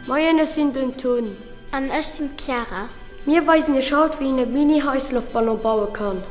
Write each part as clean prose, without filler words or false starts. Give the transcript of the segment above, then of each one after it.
Moien, ech sinn den Tun. An ech sinn d'Chiara. Mir weisen iech haut wéi een e Mini-Heissloftballon baue kann.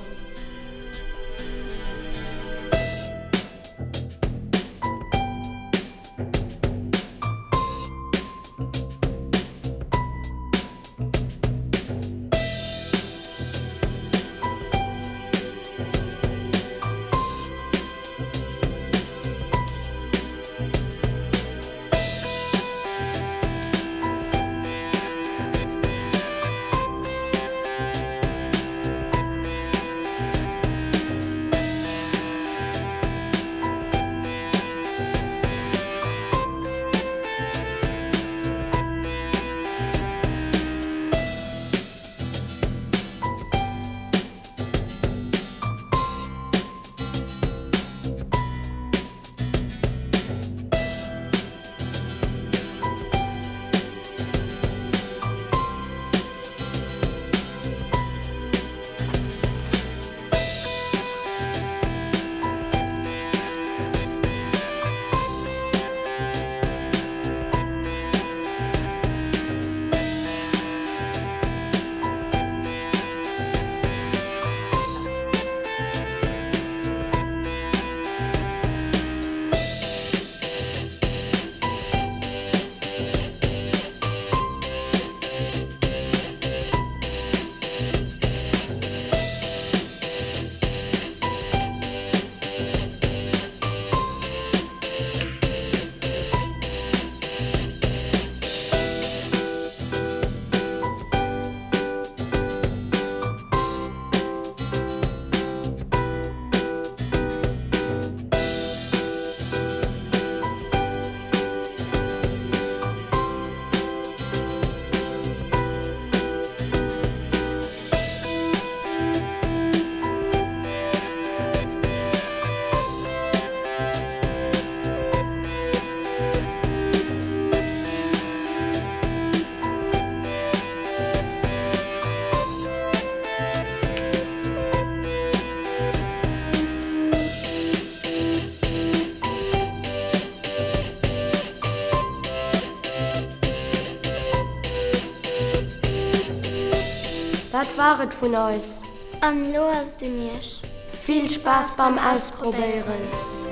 Dat war et vun eis. An elo ass et un iech. Vill Spaass beim Ausprobéieren!